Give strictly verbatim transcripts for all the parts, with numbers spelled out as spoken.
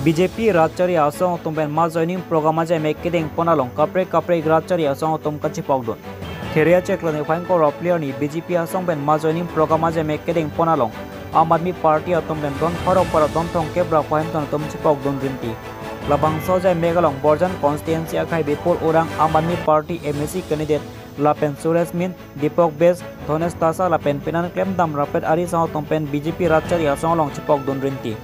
B J P Rat Chari Asong atum pen mass joining program ajai mek kedeng pon along kaprek kaprek Rat Chari Asong atum kachepokdun. Theria cheklo ni phain koro player ni B J P asong pen mass joining program ajai mek kedeng pon along Aam Aadmi Party atum pen don pharo pharo don thomkep ra phain ton atum chepokdun rinti. Labangso ajai mek along Borjan constituency akhai Bipul Orang, Aam Aadmi Party M A C candidate, lapen Suresh Min, Deepak Bes, Dhonesh Tasa lapen penan klemdam rapet ari asong atum pen B J P Rat Chari Asong along chepokdun rinti.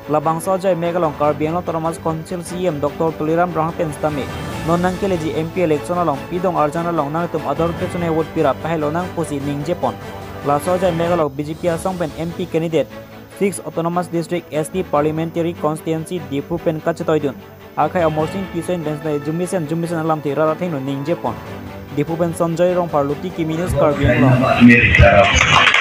Labangso ajai mek along Karbi Anglong Autonomous Council C E M Doctor Tuliram Ronghang pen sitame non nangkeleji M P election along pidong arjan along nangtum ador kechun vote pirap pahelo nang pusi ningje pon. Laso ajai mek along B J P asong pen M P candidate, six Autonomous District S T Parliamentary Constituency Diphu pen kachetoidun akhai Amarsing Tisso pen sitame jumisen jumisen alamthe rat athengno ningje pon. Diphu pen Sanjoy Rongphar, Luti Kimi News, Karbi Anglong. धन्यवाद मेरी तरफ से।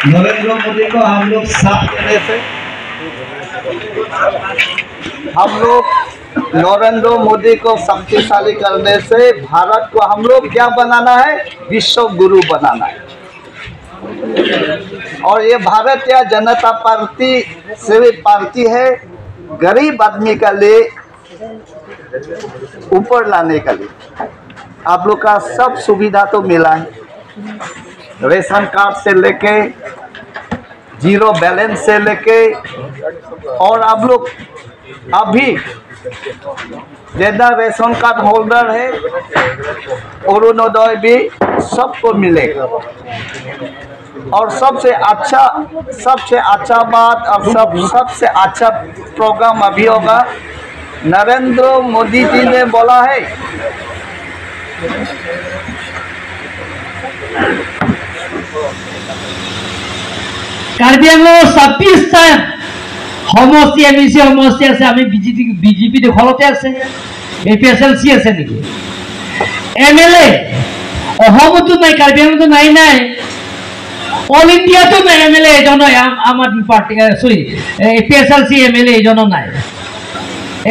नरेंद्र मोदी को हम लोग साथ देने से, हम लोग नरेंद्र मोदी को शक्तिशाली करने से भारत को हम लोग क्या बनाना है? विश्व गुरु बनाना है। और ये भारतीय जनता पार्टी सिर्फ पार्टी है गरीब आदमी के लिए ऊपर लाने के लिए। आप लोग का सब सुविधा तो मिला है, रेशन कार्ड से लेके जीरो बैलेंस से लेके, और आप लोग अभी जितना रेशन कार्ड होल्डर है, अरुणोदय भी सबको मिलेगा। और सबसे अच्छा, सबसे अच्छा बात और सब, सबसे अच्छा प्रोग्राम अभी होगा। नरेंद्र मोदी जी ने बोला है, কাৰ্বি আংলঙৰ ছাব্বিশটা সমষ্টি, এম ই চি সমষ্টি আছে, আমি বিজেপি, বিজেপি দখলতে আছে। এ পি এছ এল চি আছে নেকি? এম এল এ অসমতো নাই, কাৰ্বি আংলঙতো নাই, নাই, অল ইণ্ডিয়াতো নাই, এম এল এ এজনো নাই। আম, আম আদমি পাৰ্টি, চৰি, A P S L C M L এ এজনো নাই,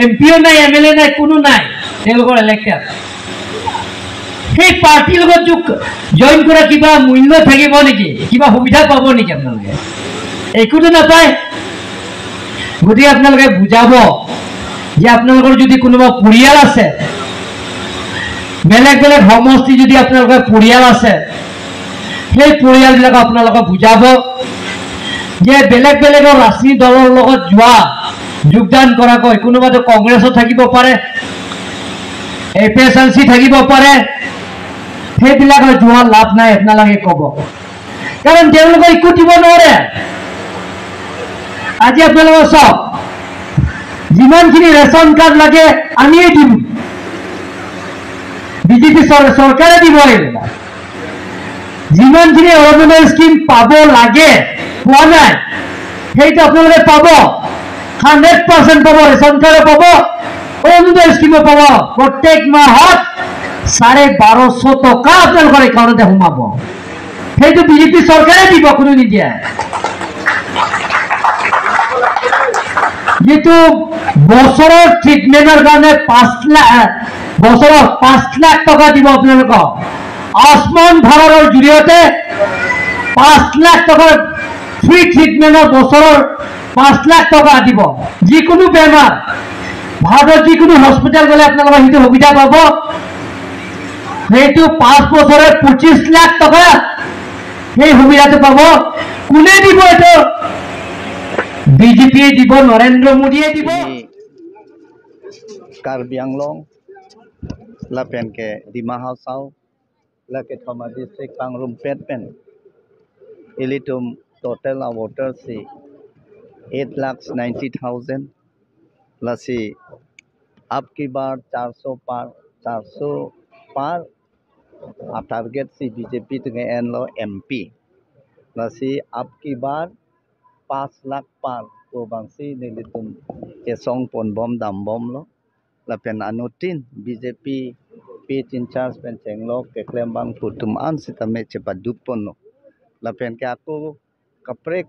এম পিও নাই, এম এল এ নাই, কোনো নাই তেওঁলোকৰ ইলেক্টেড। সেই পাৰ্টিৰ লগত যোগ, জইন কৰা কিবা মূল্য থাকিব নেকি? কিবা সুবিধা পাব নেকি আপোনালোকে? একোতো নাপায়। গতিকে আপোনালোকে বুজাব যে আপোনালোকৰ যদি কোনোবা পৰিয়াল আছে, বেলেগ বেলেগ সমষ্টি যদি আপোনালোকৰ পৰিয়াল আছে, সেই পৰিয়ালবিলাক আপোনালোকে বুজাব যে বেলেগ বেলেগৰ ৰাজনীতি দলৰ লগত যোৱা, যোগদান কৰাকৈ কোনোবাতো কংগ্ৰেছত থাকিব পাৰে, এ পি এছ এল চি থাকিব পাৰে, সেইবিলাকত যোৱা লাভ নাই, আপোনালোকে ক'ব। কাৰণ তেওঁলোকে একো দিব নোৱাৰে। আজি আপোনালোকে চাওক, যিমানখিনি ৰেচন কাৰ্ড লাগে আমিয়ে দিম, বিজেপি চৰ-, চৰকাৰে দিব এইবিলাক। যিমানখিনি অৰুণোদয় স্কিম পাব লাগে, পোৱা নাই, সেইটো আপোনালোকে পাব, হাণ্ড্ৰেড পাৰ্চেণ্ট পাব, ৰেচন কাৰ্ডো পাব, অৰুণোদয় স্কিমো পাব। প্ৰত্যেক মাহত চাৰে বাৰশ টকা আপোনালোকৰ একাউণ্টতে সোমাব। সেইটো বিজেপি চৰকাৰে দিব, কোনো নিদিয়ে। যিটো বছৰৰ ট্ৰিটমেণ্টৰ কাৰণে পাঁচ লাখ, বছৰত পাঁচ লাখ টকা দিব আপোনালোকক। আয়ুষ্মান ভাৰতৰ জৰিয়তে পাঁচ লাখ টকাৰ ফ্ৰী ট্ৰিটমেণ্টৰ বছৰৰ পাঁচ লাখ টকা দিব। যিকোনো বেমাৰ, ভাৰতৰ যিকোনো হস্পিটেল গ'লে আপোনালোকে সেইটো সুবিধা পাব। সেইটো পাঁচ বছৰে পঁচিছ লাখ টকা সেই সুবিধাটো পাব। কোনে দিব এইটো? বিজেপিয়ে দিব, নৰেন্দ্ৰ মোদীয়ে দিব। Ini Karbi Anglong, lapen ke Dima Hasao, lake thoma district pangrumpet pen ilitum total a voter si eight lakhs ninety thousand, lasi ab ki bar charso par, charso par a target si B J P atum ke-enlo M P. Lasi ab ki bar pas lakh par pu abangsi nelitum kesong ponbom dambomlo. Lapen anuttin B J P pit in charge pen chenglok keklem abang pu atum an sitame chepaduk ponlo. Lapen ke ako kaprek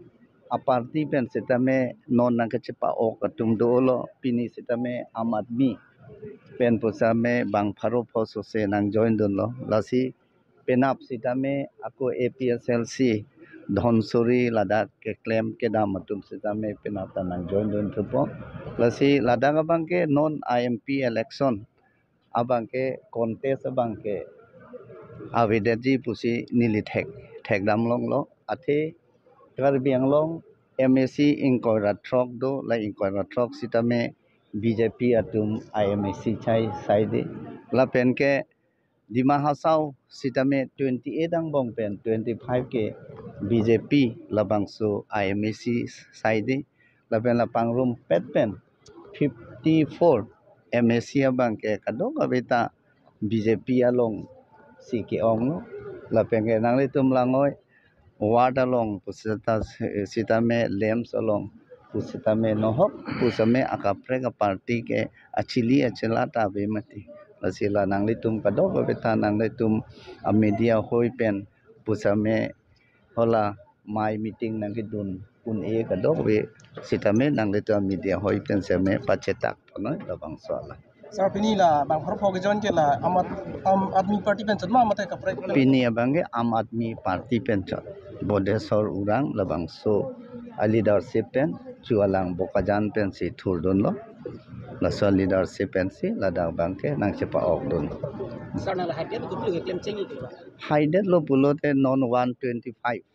a party pen sitame non nangkachepa-ok atum dolo, pini sitame Aam Aadmi pen pusitame bang pharo pho sose nang join dunlo. Lasi penap sitame ako A P H L C Dhansiri ladak keklem kedam atum sitame penap ta nang join dun thupo. Lasi ladak abang ke non I M P election abang ke contest abang ke avedetji pusi neli thek thekdam longlo. Athe Karbi Anglong M A C ingkoi ra throk do, la ingkoi ra throk sitame B J P atum I M A C chai saide. Lapen ke Dima Hasao sitame twenty-eight angbong pen twenty-five ke B J P labangso I M A C saide. Lapen la pangrumpet pen fifty-four M A C abang ke kadokave ta B J P alongsi ke-onglo. Lapen ke nanglitum langoi ward along pusita sitame, LAMPS along pusitame, nohok pusitame akaprek aparty ke achili achela ta ave mati. Lasi la nanglitum kadokave ta nanglitum a media hoi pen pusitame hala mai meeting nangkedun un-e kadokave sitame nanglitum a media hoi pen sitame pachetak ponoi labangso alam. Sir, pini la bang pharo pho ke join ke la Aam Aad-, Aam Aadmi Party pen chot ma mate kaprek? Pini abang ke Aam Aadmi Party pen chot. Bodheswar Urang labangso a leadership pen chu alang Bokajan pensi thurdunlo. Laso leadership pensi ladak abang ke nangchepa-okdun. Sir, nang la haidetlo pulote keklem chengji ke? Haidetlo pulote non one twenty-five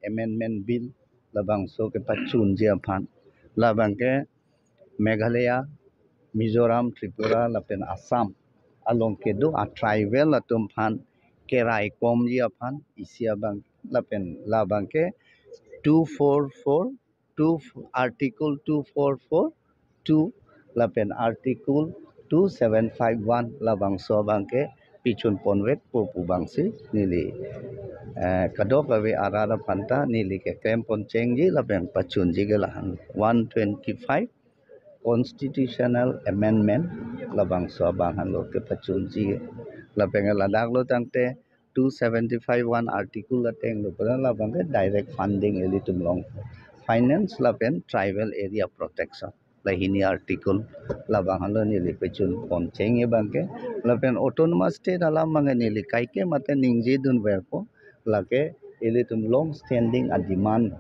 Amendment Bill labangso kepachunji aphan. Labang ke Meghalaya, Mizoram, Tripura lapen Assam along kedo a tribal atum aphan keraikomji aphan isi abang, lapen labang ke two four four two, Article two four four two lapen Article two seven five one labangso abang ke pichun ponvekpo pu abangsi neli, eh, kadokave arat aphan ta neli keklem pon chengji lapen pachunji ke lahan. One twenty-five constitutional amendment labangso abang henlo kepachunji. Lapen ke ladak lo tangte two seventy-five one article ateng lo pura labang ke direct funding ilitum long, finance lapen tribal area protection, la hini article labang henlo neli pachun pon chengji abang ke. Lapen autonomous state alam abang ke neli kaike mate ningjedunverpo, lake ilitum long standing a demand.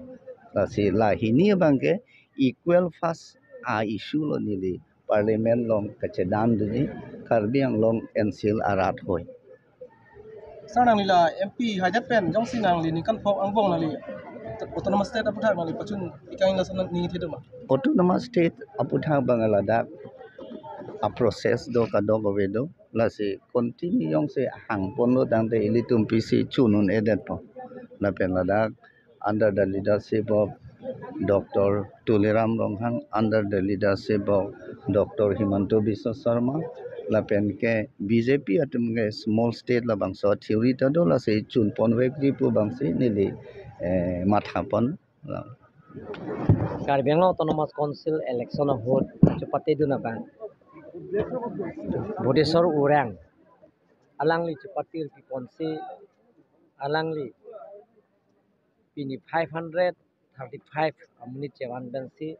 Lasi la hini abang ke equal first a issue lo neli Parliament along kachedandunji Karbi Anglong N C L arat hoi. Sir, nangli la M P haidet pen jongsi nangli ningkan phongo angbong nangli Autonomous State aputhak nangli pachun ikang lason ningje do ma? Autonomous State aputhak abang ladak a process do, kadokave do. Lasi continue jongsi hang ponlo tangte ilitum pisi chun un-edetpo. Lapen ladak under the leadership of Doctor Tuliram Ronghang, under the leadership of Doctor Himanta Biswa Sarma, lapen ke B J P atum ke small state labangso theory ta do, lasi chun ponvekji pu abangsi neli, eh, matha pon. Karbi Anglong Autonomous Council election ahut chepatedun abang Bodheswar Urang alangli chepatir pi ponsi alangli pini five hundred thirty-five amonit chevan pensi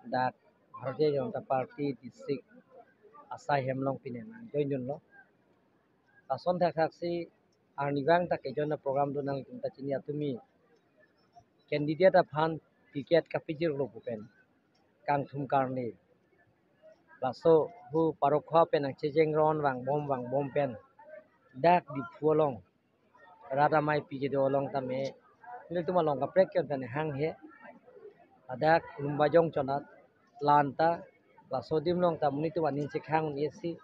dak Bharatiya Janata Party district asai hem along pini nangjoindunlo. Lason thakthaksi arnivang ta kejoin a program do, nangtum ta chini atumi candidate aphan ticket kapijirlo pu pen kangthum karne. Laso hu parokho pen nangchejeng ron vangbom vangbom pen dak Diphu along rat amei piji do along tame nelitum along kaprek ke tane hanghe. Ladak Lumbajong chonat lanta laso adim along ta monit atum aning chekhang un-esi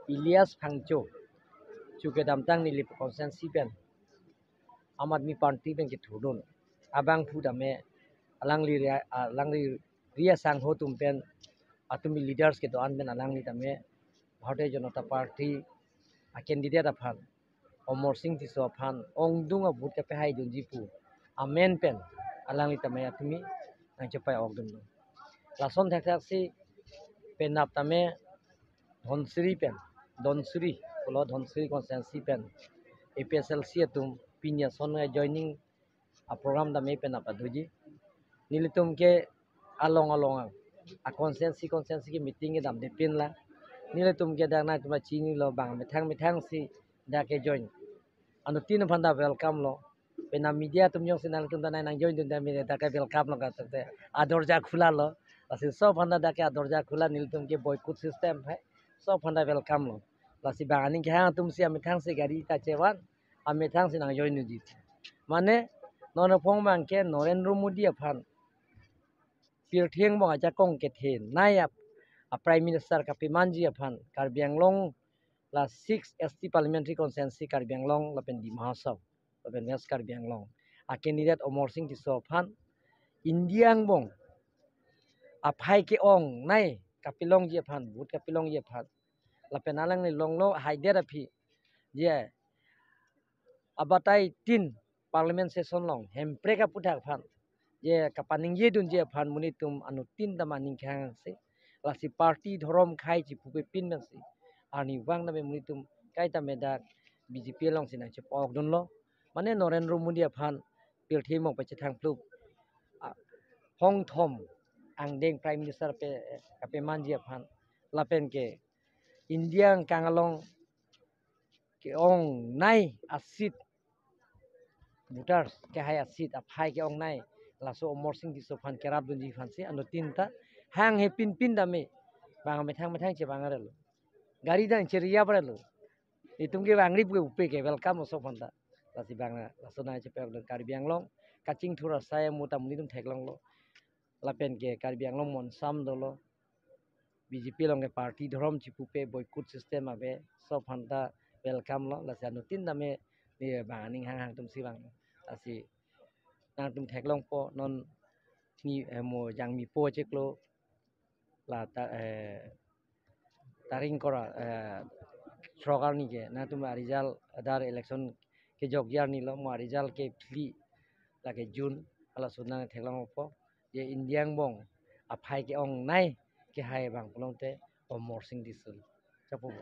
Elias Phangcho chu kedamtang neli constituency pen Aam Aadmi Party pen kethurdun. Abangphu tame alangli ria, alangli ria sangho atum pen atumi leaders kedo-an pen alangli tame Bharatiya Janata Party a candidate aphan Amarsing Tisso aphan ongdung a vote kapehaidunji pu amen pen alangli tame atumi nangchepai-okdunlo. Lason thakthaksi penap tame Dhansiri pen, Dhansiri pulo Dhansiri constituency pen A P H L C atum pini ason a joining a program tame penap aduji. Nelitum ke along along a constituency constituency ke meeting kedamde pinlang. Nelitum ke dak nangtum chinilo, bang methang methangsi dak kejoin anuttin aphan ta welcome lo. Pena media atum jongsi nangtum ta nai nang join dun ta mene ta ke welcome lo ka te adorja khula lo. Lasi sob aphan ta ke adorja khula, nelitum ke boycott system hai. Sob aphan ta welcome lo. Lasi bang aning kehang atum si amethang si gari ta chevan, amethang si nang join unji. Mane non aphong bang ke Narendra Modi aphan pirthe angbong ajakong kethenei ap a Prime Minister kapemanji aphan Karbi Anglong la six S T Parliamentary Constituency Karbi Anglong lapen Dima Hasao lapen West Karbi Anglong a candidate Amarsing Tisso aphan India angbong aphai ke-ongnei kapelongji aphan, vote kapelongji aphan, lapen alangli longlo haidet aphi je abatai tin Parliament session along Hemprek aputhak aphan je kapaningje dunji aphan monit atum anuttin ta aning kehang si, lasi party dhorom akhai chipupe pin pensi arnivang tame monit atum kaita medak B J P along si nang chepok dunlo. Mane Narendra Modi aphan pirthe angbong pachethang plup a, hongthom angdeng Prime Minister pe kapemanji aphan lapen ke India angkang along ke-ongnei a seat, voters kehai a seat aphai ke-ongnei laso Amarsing Tisso aphan kerap dunji aphan si anuttin ta hanghe pinpin tame bang methang methang chevang arelo, gari dang cheriap arelo. Itum ke bang rip ke upe ke welcome oso aphan ta. Lasi bang laso nai chepek dun Karbi Anglong kachingthur asai amu ta monit atum theklonglo. Lapen ke Karbi Anglong monsam dolo. B J P along ke party dhorom chipupe boycott system ave, sob aphan ta welcome lo. Lasi anuttin tame ne bang aning hang hang atum si bang. Lasi nangtum theklongpo non ni, eh, mo jangmipo chiklo la ta, eh, taring kora, eh, throk arni ke nangtum a result adar election kejokji arni lo, mo a result kephli lake June, halaso nang theklongpo je India angbong aphai ke-ongnei kehai bang pulote Amarsing Tisso. Chapo.